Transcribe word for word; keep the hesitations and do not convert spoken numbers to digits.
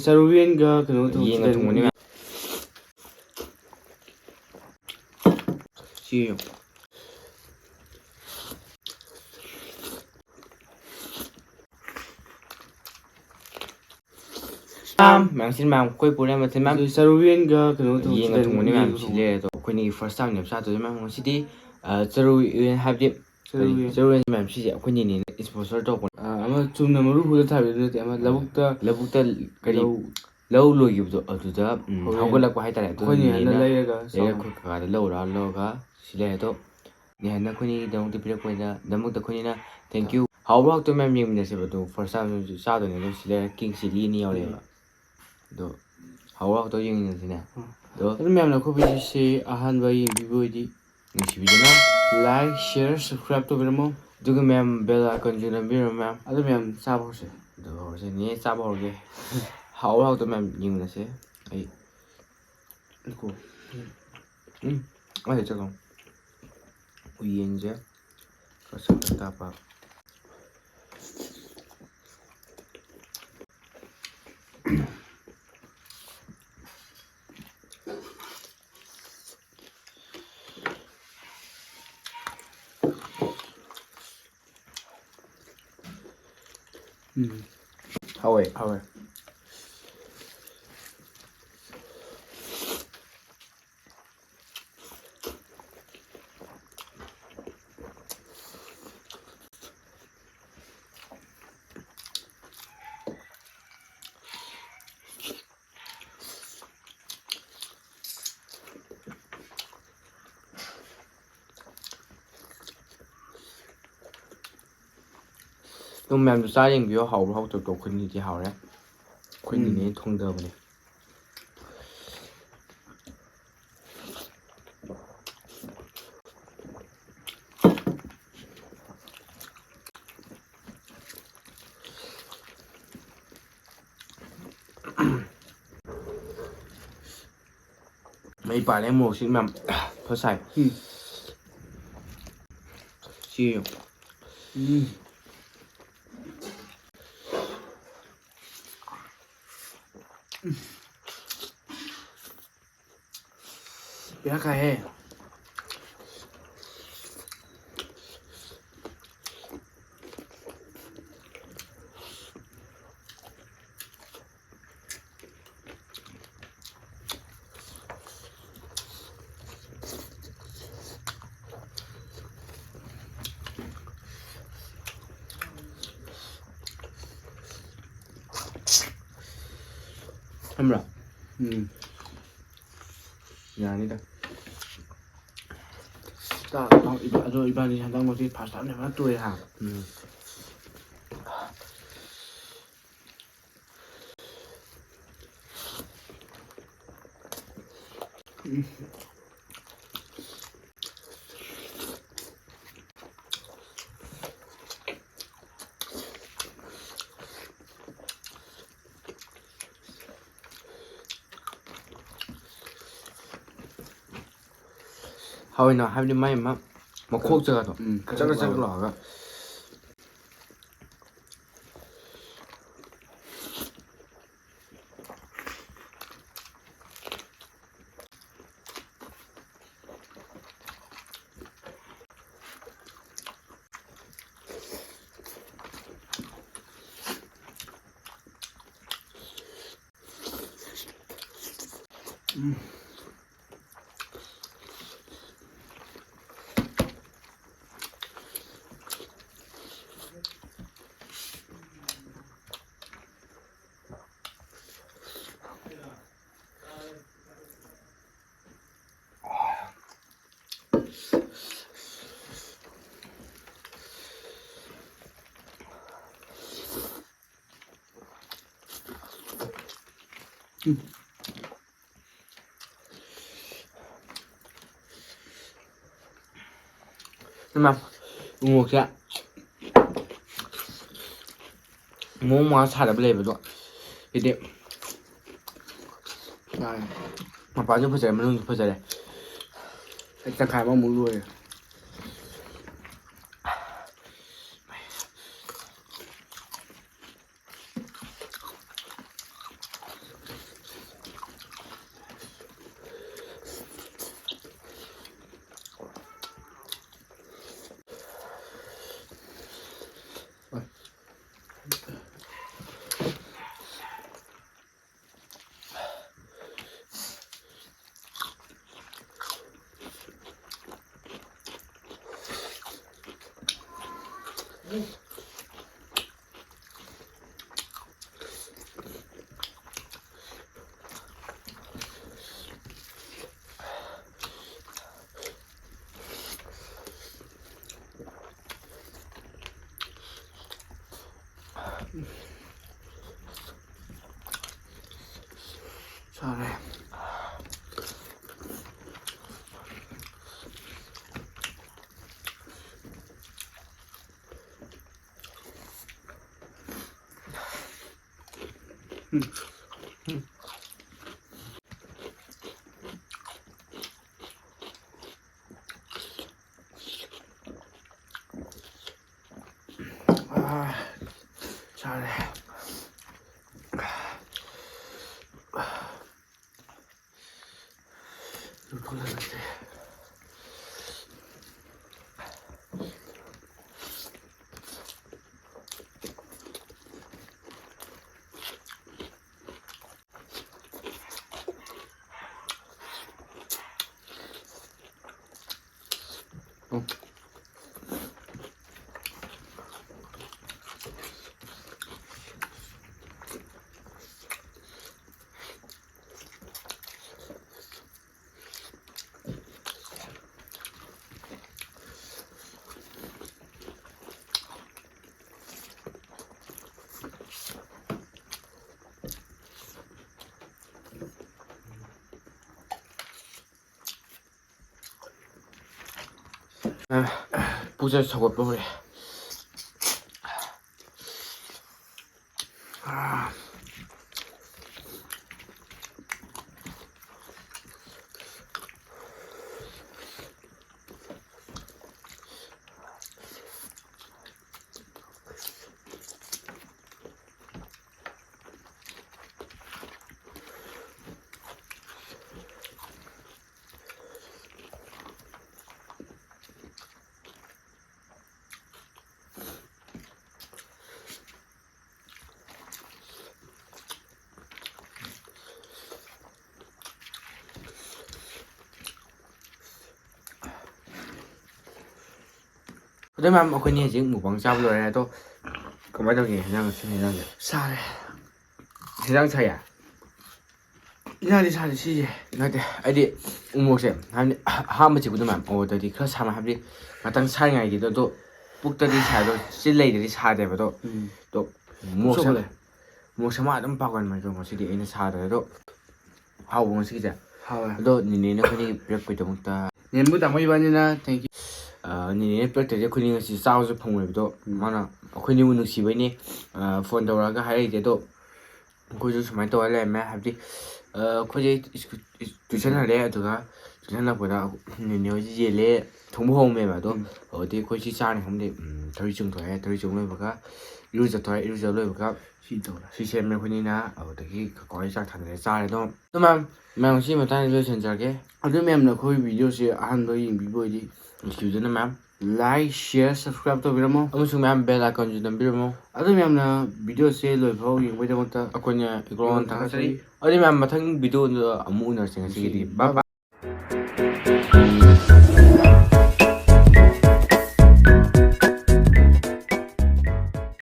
ꯆꯔꯨꯌꯦꯟꯒ ꯀꯩꯅꯣ ꯊꯣꯡ-, ꯌꯦꯟꯒ chicken ꯊꯣꯡꯕꯅꯤ, ꯃꯌꯥꯝ꯫ ꯁꯤ ꯌꯦꯡꯉꯨ꯫ ꯃꯌꯥꯝ, ꯃꯌꯥꯝ, ꯁꯤ ꯃꯌꯥꯝ ꯑꯩꯈꯣꯏ ꯄꯨꯔꯦ ꯃꯊꯦꯜ ꯃꯌꯥꯝ꯫ ꯁꯤ ꯆꯔꯨꯌꯦꯟꯒ ꯀꯩꯅꯣ ꯊꯣꯡ-, ꯌꯦꯟꯒ chicken ꯊꯣꯡꯕꯅꯤ ꯃꯌꯥꯝ꯫ ꯌꯦꯟꯒ ꯁꯤ ꯊꯣꯡꯕ꯫ ꯂꯩꯔꯦ ꯑꯗꯣ ꯑꯩꯈꯣꯏꯅꯤꯒꯤ first time ꯅꯦꯕ ꯆꯥꯗꯣꯏꯁꯦ ꯃꯌꯥꯝ꯫ ꯉꯁꯤꯗꯤ, ꯑ, ꯆꯔꯨꯌꯦꯟ ꯍꯥꯏꯕꯗꯤ ꯆꯔꯨꯌꯦꯟ꯫ ꯆꯔꯨꯌꯦꯟ ꯃꯌꯥꯝ ꯁꯤꯁꯦ ꯑꯩꯈꯣꯏꯅꯤꯅꯦꯅ sponsor ꯇꯧꯔꯛꯄꯅꯦ꯫ ꯑ, ꯑꯃ ꯆꯨꯝꯅ ꯃꯔꯨ ꯍꯨꯜꯂ ꯊꯥꯕꯤꯗꯨ ꯅꯠꯇꯦ, ꯑꯃ ꯂꯧꯕꯨꯛꯇ ꯂꯧꯕꯨꯛꯇ ꯀꯔꯤ ꯂꯧ ꯂꯧ ꯂꯣꯏꯈꯤꯕꯗꯣ ꯑꯗꯨꯗ, ꯎꯝ, ꯍꯣꯔꯦꯟ ꯍꯧꯒꯠꯂꯛꯄ ꯍꯥꯏꯇꯥꯔꯦ꯫ ꯑꯗꯨ ꯑꯩꯈꯣꯏꯅ ꯍꯦꯟꯅ ꯅꯦꯅꯦꯅ ꯂꯩꯔꯒ ꯂꯩꯔꯒ ꯆꯥꯎ꯫ ꯑꯩꯈꯣꯏ ꯀꯀꯥꯗ ꯂꯧꯔ ꯂꯧꯔꯒ ꯁꯤ ꯂꯩꯔꯦ꯫ ꯑꯗꯣ ꯅꯦꯍꯥꯟꯅ ꯑꯩꯈꯣꯏꯅꯤꯒꯤꯗꯃꯛꯇ ꯄꯤꯔꯛꯄꯅꯤꯅ, ꯗꯃꯛꯇ ꯑꯩꯈꯣꯏꯅꯤꯅ thank you꯫ ꯍꯥꯎꯕ꯭ꯔꯥ ꯍꯥꯎꯇꯕ ꯃꯌꯥꯝ ꯌꯦꯡꯃꯤꯟꯅꯁꯦꯕ꯫ ꯑꯗꯣ first time ꯆꯥꯗꯣꯏꯅꯦ꯫ ꯑꯗꯣ ꯁꯤ ꯂꯩꯔꯦ, king chilli ꯑꯅꯤ ꯌꯥꯎꯔꯛꯑꯦꯕ꯫ ꯑꯗꯣ ꯍꯥꯎꯕ꯭ꯔꯥ ꯍꯥꯎꯇꯕ ꯌꯦꯡꯃꯤꯟꯅꯁꯤꯅꯦ꯫ ꯎꯝ꯫ ꯑꯗꯣ ꯑꯗꯨ ꯃꯌꯥꯝꯅ ꯑꯩꯈꯣꯏ video ꯁꯤ ꯑꯍꯥꯟꯕ ꯌꯦꯡꯕꯤꯕ ꯑꯣꯏꯗꯤ ꯅꯨꯡꯁꯤꯕꯤꯗꯨꯅ like, share, subscribe ꯇꯧꯕꯤꯔꯝꯃꯣ꯫ ꯑꯗꯨꯒ ꯃꯌꯥꯝ bell icon ꯁꯨ ꯅꯝꯕꯤꯔꯝꯃꯣ ꯃꯌꯥꯝ꯫ ꯑꯗꯨ ꯃꯌꯥꯝ ꯆꯥꯕ ꯍꯧꯔꯁꯦ꯫ ꯑꯗꯨ ꯍꯧꯔꯁꯦ꯫ ꯅꯦ ꯆꯥꯕ ꯍꯧꯔꯒꯦ꯫ ꯍꯥꯎꯕ ꯍꯥꯎꯇꯕ ꯃꯌꯥꯝ ꯌꯦꯡꯃꯤꯟꯅꯁꯦ꯫ ꯑꯩ ꯀꯣ꯫ ꯎꯝ꯫ ꯑꯩ ꯆꯠꯂꯣ꯫ ꯎꯌꯦꯟꯁꯦ ꯈꯔ ꯁꯛꯇꯛ ꯇꯥꯛꯄ꯫ ꯎꯝ꯫ ꯍꯥꯎꯋꯦ꯫ ꯍꯥꯎꯋꯦ꯫ ꯑꯗꯨꯝ ꯃꯌꯥꯝꯁꯨ ꯆꯥ ꯌꯦꯡꯕꯤꯌꯣ, ꯍꯥꯎꯕ꯭ꯔꯥ ꯍꯥꯎꯇꯕ꯭ꯔꯥ꯫ ꯑꯩꯈꯣꯏꯅꯤꯗꯤ ꯍꯥꯎꯔꯦ, ꯑꯩꯈꯣꯏꯅꯤꯅꯦ ꯎꯝ꯫ ꯊꯣꯡꯗꯕꯅꯦ꯫ ꯃꯩ ꯄꯥꯜꯂꯦ, ꯃꯣꯔꯣꯛꯁꯤ ꯃꯌꯥꯝ ꯐꯖ ꯁꯥꯏ꯫ ꯎꯝ꯫ ꯁꯤ ꯌꯦꯡꯉꯨ꯫ ꯎꯝ꯫ ꯕꯦꯔꯥ ꯀꯥꯏꯍꯦ꯫ ꯈꯪꯕ꯭ꯔꯥ? ꯎꯝ꯫ ꯌꯥꯅꯤꯗ꯫ ꯆꯥꯛ, ꯑꯗꯣ ꯏꯕꯥꯅꯤ ꯍꯟꯗꯛꯃꯛꯇꯤ first half ꯅꯦ ꯐꯖꯅ ꯇꯣꯛꯑꯦ ꯍꯥ꯫ ꯎꯝ꯫ ꯍꯥꯎꯋꯤꯅ, ꯍꯥꯏꯕꯗꯤ ꯃꯥꯏ ꯑꯃ ꯃꯈꯣꯛ ꯆꯒꯗꯣ ꯎꯝ, ꯆꯒ ꯆꯒ ꯂꯥꯎꯔꯒ꯫ ꯎꯝ꯫ ꯏꯃꯥ, ꯎꯃꯣꯔꯣꯛꯁꯦ ꯃꯑꯣꯡ ꯃꯥꯟꯗ ꯁꯥꯗꯕ ꯂꯩꯕꯗꯣ ꯁꯤꯗꯤ ꯌꯥꯔꯦ꯫ ꯃꯄꯥꯟꯁꯨ ꯐꯖꯔꯦ, ꯃꯅꯨꯡꯁꯨ ꯐꯖꯔꯦ꯫ ꯑꯩ ꯇꯪꯈꯥꯏ ꯑꯃꯃꯨꯛ ꯂꯣꯏꯔꯦ꯫ ꯇꯥꯔꯦ꯫ ꯑꯥ, ꯆꯥꯔꯦ꯫ ꯂꯧꯊꯣꯛꯂꯒꯦ꯫ ꯄꯨꯛꯁꯦ ꯁꯧꯒꯠꯄ ꯍꯧꯔꯛꯑꯦ꯫ ꯑꯗꯣ ꯃꯌꯥꯝ, ꯑꯩꯈꯣꯏꯅꯤ ꯍꯧꯖꯤꯛ ꯃꯨꯛꯕꯥꯡ ꯆꯥꯕ ꯂꯣꯏꯔꯦ꯫ ꯑꯗꯣ ꯀꯃꯥꯏꯅ ꯇꯧꯒꯦ ꯍꯦꯟꯖꯥꯡ, ꯉꯁꯤ ꯍꯦꯟꯖꯥꯡꯁꯦ? ꯁꯥꯔꯦ꯫ ꯍꯦꯟꯖꯥꯡ ꯁꯥꯏꯌꯦ? ꯏꯁꯥꯗꯤ ꯁꯥꯗꯦ ꯁꯤꯁꯦ꯫ ꯅꯠꯇꯦ, ꯑꯩꯗꯤ ꯎꯃꯣꯔꯣꯛꯁꯦ ꯍꯥꯏꯕꯗꯤ ꯑꯍꯥꯟꯕ ꯆꯤꯛꯄꯗꯣ ꯃꯌꯥꯝ, ꯑꯣꯗꯗꯤ ꯈꯔ ꯁꯥꯃ ꯍꯥꯏꯕꯗꯤ ꯉꯥꯛꯇꯪ ꯁꯥꯔꯤꯉꯩꯒꯤꯗꯣ, ꯑꯗꯣ ꯄꯨꯛꯇꯗꯤ ꯁꯥꯏ, ꯑꯗꯣ ꯆꯤꯜ ꯂꯩꯗꯗꯤ ꯁꯥꯗꯦꯕ꯫ ꯑꯗꯣ ꯎꯝ꯫ ꯑꯗꯣ ꯃꯣꯔꯣꯛꯁꯦ, ꯁꯣꯛꯍꯜꯂꯦ꯫ ꯃꯣꯔꯣꯛꯁꯦ ꯃꯥ ꯑꯗꯨꯝ ꯄꯥꯒꯟꯕꯅꯦ꯫ ꯑꯗꯣ ꯉꯁꯤꯗꯤ ꯑꯩꯅ ꯁꯥꯗ꯭ꯔꯦ꯫ ꯑꯗꯣ ꯍꯥꯎꯕ ꯉꯁꯤꯒꯤꯁꯦ꯫ ꯍꯥꯎꯋꯦ꯫ ꯑꯗꯣ ꯅꯤꯅꯦꯅ ꯑꯩꯈꯣꯏꯅꯤ ꯄꯤꯔꯛꯄꯩꯗꯃꯛꯇ ꯅꯦꯝꯕꯨ ꯇꯥꯃꯣ ꯏꯕꯥꯅꯤꯅ thank you꯫ ꯑ, ꯅꯤꯅꯦꯅ ꯄꯤꯔꯛꯇ꯭ꯔꯗꯤ ꯑꯩꯈꯣꯏꯅꯤ ꯉꯁꯤ ꯆꯥꯕꯁꯨ ꯐꯪꯉꯣꯏꯕꯗꯣ꯫ ꯎꯝ꯫ ꯃꯥꯅ ꯑꯩꯈꯣꯏꯅꯤꯕꯨ ꯅꯨꯡꯁꯤꯕꯩꯅꯦ꯫ ꯑ, phone ꯇꯧꯔꯛꯑꯒ ꯍꯥꯏꯔꯛꯏꯁꯦ꯫ ꯑꯗꯣ ꯑꯩꯈꯣꯏꯁꯨ ꯁꯨꯃꯥꯏꯅ ꯇꯧꯔ ꯂꯩꯔꯝꯃꯦ꯫ ꯍꯥꯏꯕꯗꯤ, ꯑ, ꯑꯩꯈꯣꯏꯁꯦ ꯁ꯭ꯀꯨ-, tuition ꯍꯜꯂꯛꯑꯦ꯫ ꯑꯗꯨꯒ tuition ꯍꯜꯂꯛꯄꯗ ꯅꯤꯅꯦ ꯍꯣꯏꯁꯦ ꯌꯦꯜꯂꯦ ꯊꯣꯡꯕ ꯍꯧꯔꯝꯃꯦꯕ꯫ ꯑꯗꯣ ꯎꯝ꯫ ꯑꯗꯨꯗꯤ ꯑꯩꯈꯣꯏ ꯁꯤ ꯆꯥꯔꯅꯤ ꯈꯪꯗꯦ꯫ ꯎꯝ, ꯊꯧꯔꯤ ꯆꯤꯡꯊꯣꯛꯑꯦ꯫ ꯊꯧꯔꯤ ꯆꯤꯡ ꯂꯣꯏꯕꯒ ꯏꯔꯨꯖꯊꯣꯛꯑꯦ꯫ ꯏꯔꯨꯖ ꯂꯣꯏꯕꯒ ꯁꯤ ꯇꯧꯔꯦ꯫ ꯁꯤ ꯁꯦꯝꯃꯦ ꯑꯩꯈꯣꯏꯅꯤꯅ꯫ ꯑꯗꯨꯗꯒꯤ ꯀꯀꯥ ꯍꯣꯏ ꯆꯥꯛ ꯊꯥꯅꯔꯦ, ꯆꯥꯔꯦ꯫ ꯑꯗꯣ, ꯑꯗꯣ ꯃꯌꯥꯝ, ꯃꯌꯥꯝ ꯉꯁꯤ ꯃꯇꯥꯡꯗ ꯂꯣꯏꯁꯤꯟꯖꯔꯒꯦ꯫ ꯑꯗꯨ ꯃꯌꯥꯝꯅ ꯑꯩꯈꯣꯏ video ꯁꯦ ꯑꯍꯥꯟꯕ ꯌꯦꯡꯕꯤꯕ ꯑꯣꯏꯗꯤ ꯅꯨꯡꯁꯤꯕꯤꯗꯨꯅ ꯃꯌꯥꯝ like, share, subscribe ꯇꯧꯕꯤꯔꯝꯃꯣ꯫ ꯑꯃꯁꯨꯡ ꯃꯌꯥꯝ bell icon ꯁꯨ ꯅꯝꯕꯤꯔꯝꯃꯣ꯫ ꯑꯗꯨ ꯃꯌꯥꯝꯅ video ꯁꯦ ꯂꯣꯏꯐꯥꯎ ꯌꯦꯡꯕꯒꯤꯗꯃꯛꯇ ꯑꯩꯈꯣꯏꯅ ꯏꯒ꯭ꯔꯣꯟ ꯏꯒ꯭ꯔꯣꯟ ꯊꯥꯒꯠꯆꯔꯤ꯫ ꯊꯥꯒꯠꯆꯔꯤ꯫ ꯑꯗꯨꯗꯤ ꯃꯌꯥꯝ ꯃꯊꯪ video ꯗ ꯑꯃꯨꯛ ꯎꯅꯔꯁꯦ꯫ ꯉꯁꯤꯒꯤꯗꯤ ꯉꯁꯤꯒꯤꯗꯤ bye bye꯫